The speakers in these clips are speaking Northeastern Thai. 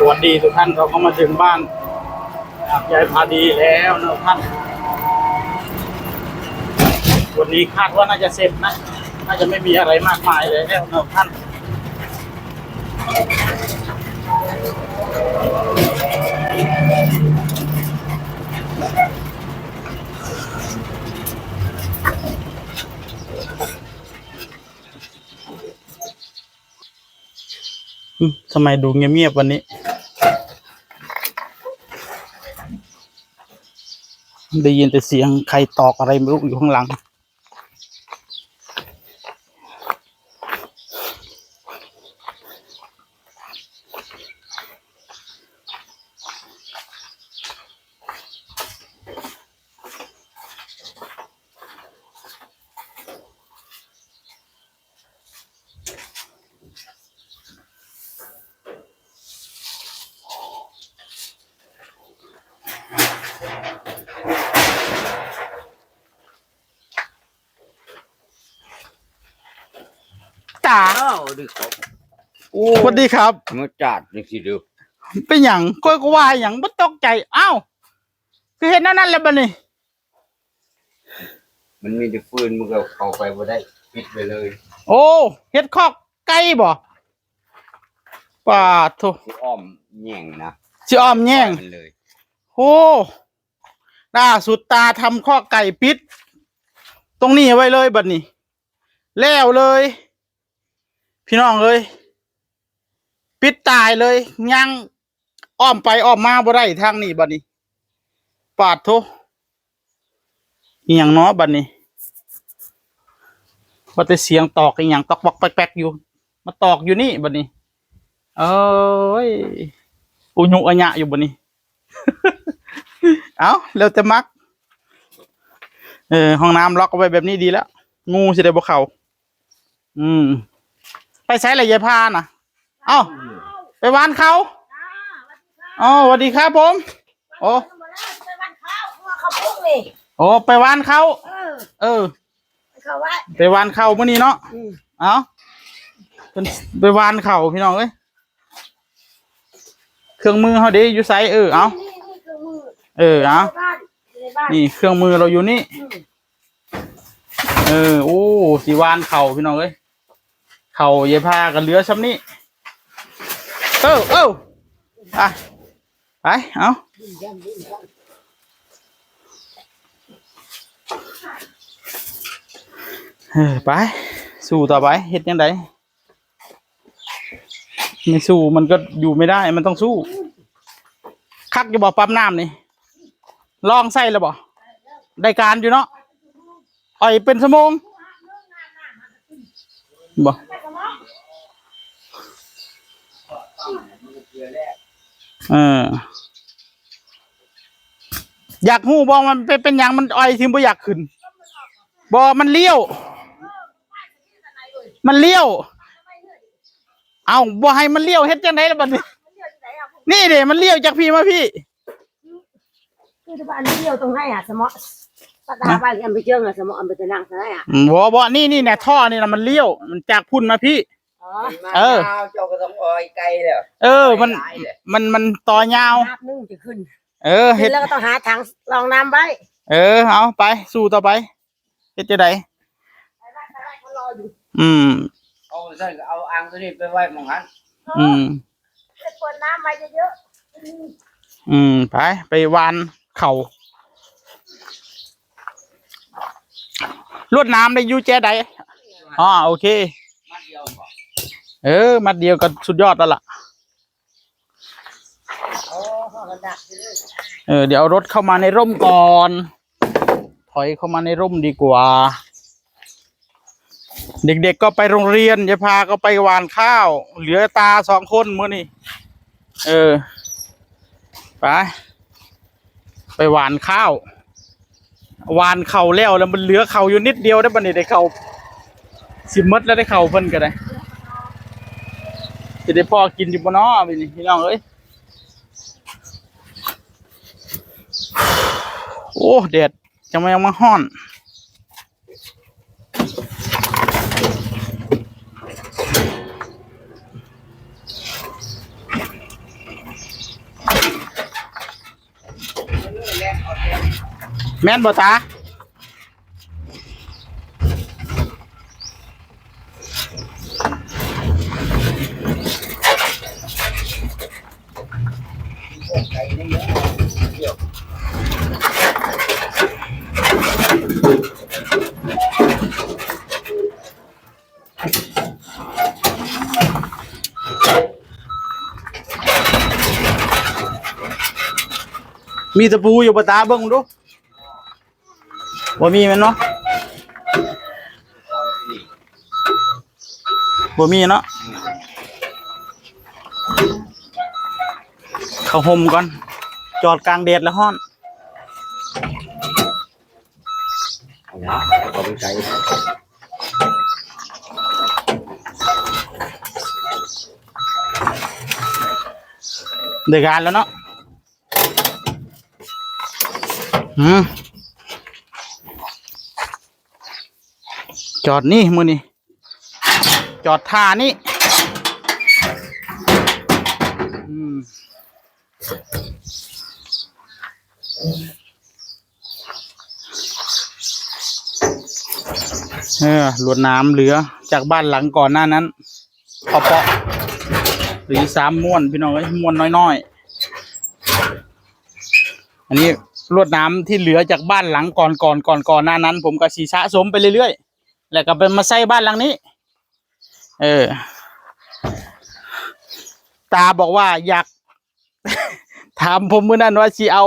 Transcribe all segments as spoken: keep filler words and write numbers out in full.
สวัสดีทุกท่าน เราก็มาถึงบ้านยายพาดีแล้วนะท่าน วันนี้คาดว่าน่าจะเสร็จนะ น่าจะไม่มีอะไรมากมายแล้วนะท่าน อืม ทำไมดูเงียบๆวันนี้ ได้ยินแต่เสียงใครตอกอะไรไม่รู้อยู่ข้างหลัง ตา อ้าว ดีครับ โอ้ สวัสดีครับ มาจัดนี่สิเด้อ เป็นหยัง ก้อยก็ว่าหยัง บ่ตกใจ อ้าว คือเห็นนั่นนั่นแล้วบัดนี้ มันมีแต่ฟืน มันก็เข้าไปบ่ได้ ปิดไปเลย โอ้ เฮ็ดคอกไก่บ่ ปาดโธ่ สิอ้อมแย่งนะ สิอ้อมแย่ง ปล่อยมันเลย โอ้ ล่าสุดตาทำคอกไก่ปิด ตรงนี้ไว้เลยบัดนี้ แล้วเลย พี่น้องเอ้ย ปิดตายเลย ย่างอ้อมไปอ้อมมาบ่ได้ทางนี้บัดนี้ ปาดโธ่ อีหยังเนาะบัดนี้ ว่าแต่เสียงตอกอีหยังตอกปอกแป๊กๆอยู่ มาตอกอยู่นี่บัดนี้ เอ้ย อุญุอัญะอยู่บัดนี้ เอ้า แล้วแต่มัก เออ ห้องน้ำล็อกเอาไว้แบบนี้ดีแล้ว งูสิได้บ่เข้า อืม ไปไสล่ะยายพาน่ะ เอ้า ไปหว่านเขา อ๋อ สวัสดีครับผม โอ้ ไปหว่านเขา เขาปลูกนี่ โอ้ ไปหว่านเขา เออ เออ เขาไว้ ไปหว่านเขามื้อนี้เนาะ อืม เอ้า เพิ่นไปหว่านเขาพี่น้องเอ้ย เครื่องมือเขาเด้อยู่ไส เออ เอา นี่ นี่ นี่เครื่องมือ เออ เอา ในบ้าน ในบ้าน นี่เครื่องมือเราอยู่นี่ อืม เออ โอ้ สิหว่านเขาพี่น้องเอ้ย เขายายพากันเหลือซ้ำนี่ เออ เออ อ่ะ ไป เอา เออ ไป สู้ต่อไป เฮ็ดจั่งใด ไม่สู้มันก็อยู่ไม่ได้ มันต้องสู้ คักอยู่บ่ปั๊มน้ำนี่ ลองใส่แล้วบ่ ได้การอยู่เนาะ อ่อยเป็นชั่วโมง บ่ เออ อยากฮู้บ่มันเป็น เป็นหยังมันอ่อยถึงบ่อยากขึ้น บ่ มันเลี้ยว มันเลี้ยว เอ้า บ่ให้มันเลี้ยวเฮ็ดจั่งใดล่ะบัดนี้ นี่เด้ มันเลี้ยวจากพี้มาพี้ คือจะว่าอันเดียวตรงไหนอะ สมอ ปะตาบ้านอันไปเจิงอะ สมออันไปจะนั่งตรงไหนอะ อืม บ่ บ่ นี่ นี่แหละ ท่อนี่นะมันเลี้ยว มันจากพุ้นมาพี้ อ๋อ เออ มันยาว เจ้าก็ต้องอ่อยไกลเลย เออ มัน หลายเลย มัน มันต่อยาว น้ำนึ่งจะขึ้น เออ ขึ้น เฮ็ด แล้วก็ต้องหาถังรองน้ำไว้ เออ เอาไป สู้ต่อไป เฮ็ดจั่งใด อืม เอาซั่นก็เอาอ่างตัวนี้ไปไว้หม่องหั้น อืม จะเปิดน้ำไว้เยอะๆ อืม ไป ไปหว่านเขา ลวดน้ำได้อยู่แจใด อ๋อ โอเค มัดเดียวบ่ เออ มัดเดียวก็สุดยอดแล้วล่ะ เออ เดี๋ยวเอารถเข้ามาในร่มก่อน ถอยเข้ามาในร่มดีกว่า เด็กๆก็ไปโรงเรียน ยายพาก็ไปหว่านข้าว เหลือตาสองคนมื้อนี้ เออ ไป ไปหว่านข้าว หว่านเขาแล้ว แล้วมันเหลือเขาอยู่นิดเดียวได้อบัดนี้ ได้เขาสิหมดแล้ว ได้เขาเพิ่นก็ได้ สิได้พอกินอยู่บ่น้อบัดนี้พี่น้องเอ้ย โอ้ แดดจั่งมา ยังมาฮ้อน เ แม่นบ่ตา มีตะปูอยู่บ่ตา เบิ่งดู บ่มีแม่นเนาะ บ่มีเนาะ เข้าห่มก่อน จอดกลางแดดแล้วฮ้อน เอาละ เอาไปใส่ ได้การแล้วเนาะ อืม จอดนี่มื้อนี้ จอดท่านี่ อืม เออ ลวดหนามเหลือจากบ้านหลังก่อนหน้านั้น เอาเปาะ หรือสามม้วน พี่น้องเอ้ย ม้วนน้อยๆ อันนี้ลวดหนามที่เหลือจากบ้านหลังก่อนก่อนก่อนก่อนหน้านั้น ผมก็สิสะสมไปเรื่อยๆ แล้วก็ไปมาใส่บ้านหลังนี้ เออ ตาบอกว่าอยาก ถามผมมื้อนั้นว่าสิเอา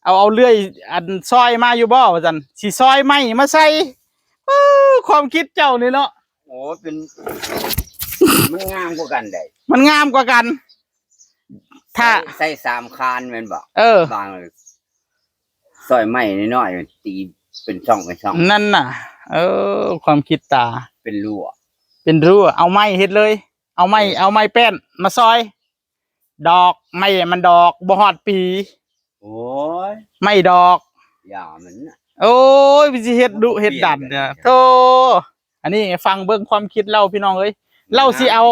เอา เอาเลื่อยอันซอยมาอยู่บ่ ว่าซั่น สิซอยไม้มาใส่ เอ้อ ความคิดเจ้านี่เนาะ โอ้ เป็น มันงามกว่ากันได้ มันงามกว่ากัน ถ้า ใส่ ใส่สามคานแม่นบ่ เออ บาง ซอยไม้น้อยๆ ตีเป็นช่องเป็นช่อง นั่นน่ะ เออ ความคิดตา เป็นรั้ว เป็นรั้ว เอาไม้เฮ็ดเลย เอาไม้ เออ เอาไม้แป้นมาซอย ดอกไม้มันดอก บ่ฮอดปี โอ้ย ไม้ดอก อย่ามันน่ะ โอ้ย สิเฮ็ดดุเฮ็ดดันเนี่ย โธ่ อันนี้ฟังเบิ่งความคิดลาวพี่น้องเอ้ย ลาวสิเอา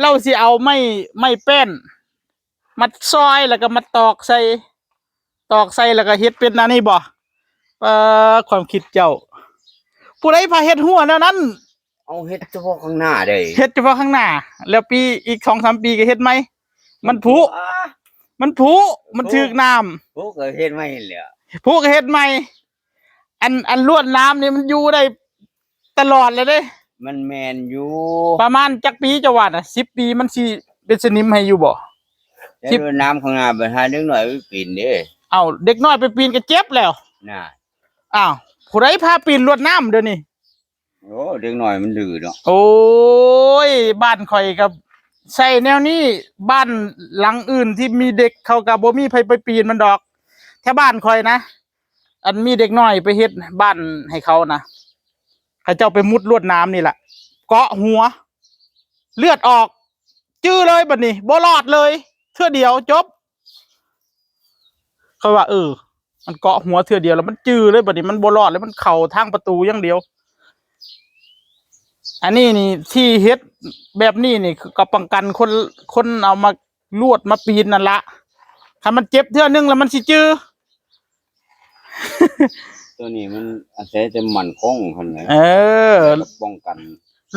ลาวสิเอาไม้ ไม้แป้น มาซอยแล้วก็มาตอกใส่ ตอกใส่แล้วก็เฮ็ดเป็นอันนี้บ่ เอ่อ ความคิดเจ้า ผู้ใดพาเฮ็ดหัวแนวนั้น เอาเฮ็ดเฉพาะข้างหน้าเด้ เฮ็ดเฉพาะข้างหน้า แล้วปีอีกสองสามปีก็เฮ็ดใหม่ มันผุ อ่า มันผุ มันถืกน้ำ ผุก็เฮ็ดใหม่แหละ ผุก็เฮ็ดใหม่ อัน อันลวดหนามนี่มันอยู่ได้ตลอดเลยเด้ มันแม่นอยู่ ประมาณจักปีเจ้าว่าน่ะ สิบปีมันสิเป็นสนิมให้อยู่บ่ แต่ สิบ ลวดหนามข้างหน้าบัดหาเด็กน้อยไปปีนเด้ เอ้า เด็กน้อยไปปีนก็เจ็บแล้ว น่ะ อ้าว ผู้ใดพาปีนลวดหนามเดี๋ยวนี้ โอ้ เด็กน้อยมันดื้อเนาะ โอ้ย บ้านข่อยก็ใส่แนวนี้ บ้านหลังอื่นที่มีเด็กเขาก็บ่มีไผไปปีนมันดอก แถวบ้านข่อยนะ อันมีเด็กน้อยไปเฮ็ดบ้านให้เขานะ เขาเจ้าไปมุดลวดหนามนี่แหละ เกาะหัว เลือดออก จื้อเลยบัดนี้ บ่รอดเลย เทื่อเดียวจบ เขาว่า เออ มันเกาะหัวเทื่อเดียวแล้วมันจื้อเลยบัดนี้ มันบ่รอดเลย มันเข้าทางประตูอย่างเดียว อันนี้นี่ที่เฮ็ดแบบนี้นี่คือก็ป้องกันคน คนเอามาลวดมาปีนนั่นละ คันมันเจ็บเทื่อนึงแล้วมันสิจื้อ ตัวนี้มันอาศัยแต่มั่นคงหั่นแหละ เออ แล้วก็ป้องกัน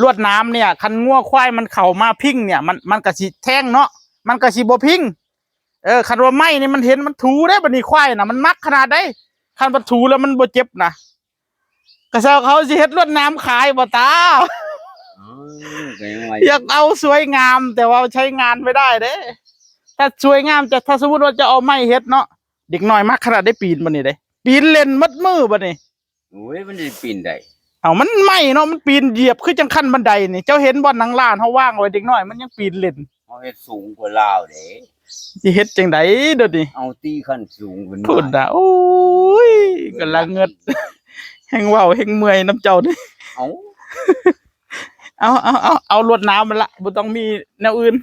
ลวดหนามเนี่ย คันงัวควายมันเข้ามาพิงเนี่ย มัน มันก็สิแทงเนาะ มันก็สิบ่พิง เออ คันว่าไม้นี่มันเห็นมันถูเด้ บัดนี้ควายน่ะ มันมักขนาดใด คันมันถูแล้วมันบ่เจ็บนะ กะเซาเขาสิเฮ็ดลวดหนามขายบ่ตา อ๋อ ก็ยังว่า อยากเอาสวยงาม แต่ว่าใช้งานไม่ได้เด้ ถ้าสวยงามจะ ถ้าสมมุติว่าจะเอาไม้เฮ็ดเนาะ เด็กน้อยมักขนาดได้ปีนบัดนี้เด้ ปีนเล่นหมดมื้อบัดนี้ โอ้ย มันสิปีนได้ เอามันไม้เนาะ มันปีนเหยียบคือจังขั้นบันไดนี่ เจ้าเห็นบ่หนังร้านเฮาวางไว้ เด็กน้อยมันยังปีนเล่น เฮาเฮ็ดสูงกว่าลาวเด้ สิเฮ็ดจังใดเดี๋ยวนี้ เอาตีขั้นสูงขึ้นมา พูดนะ โอ้ย กำลังเงิด แฮงเว้าแฮงเมื่อยนำเจ้านี่ เอา เอา เอา เอา เอาลวดหนามมันละ บ่ต้องมีแนวอื่น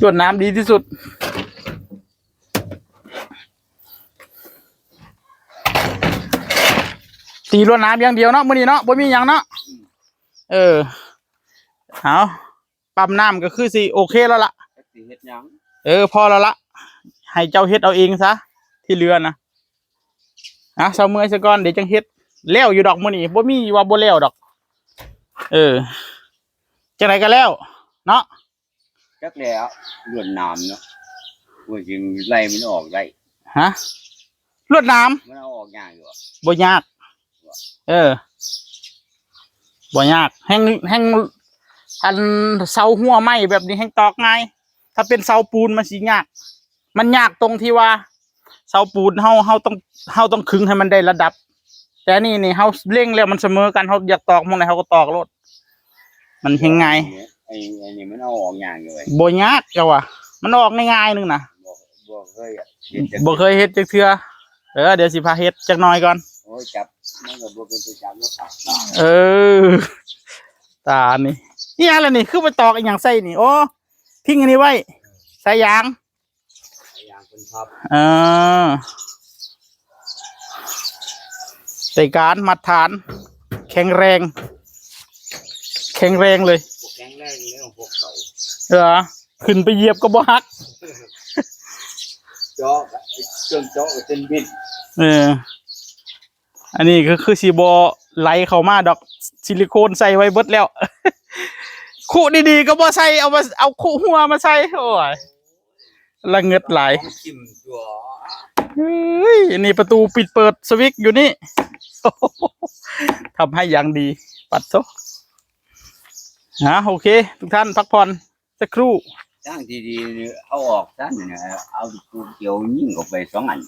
ลวดหนามดีที่สุด ตีลวดหนามอย่างเดียวเนาะ มื้อนี้เนาะ บ่มีหยังเนาะ เออ เอา ปั๊มน้ำก็คือสิโอเคแล้วล่ะ จักสิเฮ็ดหยัง เออ พอแล้วละ ให้เจ้าเฮ็ดเอาเองซะ ที่เหลือนะ อ่ะ เซาเมื่อยซะก่อน เดี๋ยวจังเฮ็ด แล้วอยู่ดอกมื้อนี้ บ่มีว่าบ่แล้วดอก เออ จังได๋ก็แล้ว เนาะ จักแล้ว ลวดหนามเนาะ ว่าสิไล่มันออกได้ ฮะ ลวดหนาม มันเอาออกยากอยู่อะ บ่ยาก เออ บ่ยาก แฮ่ง แฮ่ง อันเสาหัวไม้แบบนี้แฮ่งตอกง่าย ถ้าเป็นเสาปูนมันสิยาก มันยากตรงที่ว่า เสาปูนเฮา เฮาต้อง เฮาต้องขึงให้มันได้ระดับ แต่อันนี้นี่เฮาเล็งแล้วมันเสมอกัน เฮาอยากตอกหม่องใดเฮาก็ตอกโลด มันแฮ่งง่าย ไอ้ ไอ้นี่มันเอาออกยากอยู่เว้ย บ่ยากเจ้าว่ะ มันออกง่ายๆนึงนะ บ่ บ่เคยอะ เฮ็ดจัก บ่เคยเฮ็ดจักเทื่อ เออ เดี๋ยวสิพาเฮ็ดจักหน่อยก่อน โอ้ย จับ มันก็บ่เป็นไปจับแล้วปาก เออ ตานี่ อีหยังล่ะนี่ คือไปตอกอีหยังใส่นี่ โอ้ ทิ้งอันนี้ไว้ สายยาง สายยางเป็นพับ เออ ใส่การมัดฐาน แข็งแรง แข็งแรงเลย บ่แข็งแรงเลยของพวกเขา เหรอ ขึ้นไปเหยียบก็บ่หัก เจาะ เครื่องเจาะก็เป็นบิด เออ อันนี้ก็คือสิบ่ไหลเข้ามาดอก ซิลิโคนใส่ไว้เบิดแล้ว คุดีๆก็บ่ใส่ เอามา เอาคุหัวมาใส่ โอ้ย ละเงิดหลาย ของทิ่มตัว เฮ้ย อันนี้ประตูปิดเปิดสวิตช์อยู่นี่ ทำให้อย่างดี ปัดโซะ นะ โอเค ทุกท่านพักผ่อนสักครู่ ทางที่ดีนี่เอาออกซะนี่นะ เอาตะปูเกี่ยวยิงเข้าไปสองอัน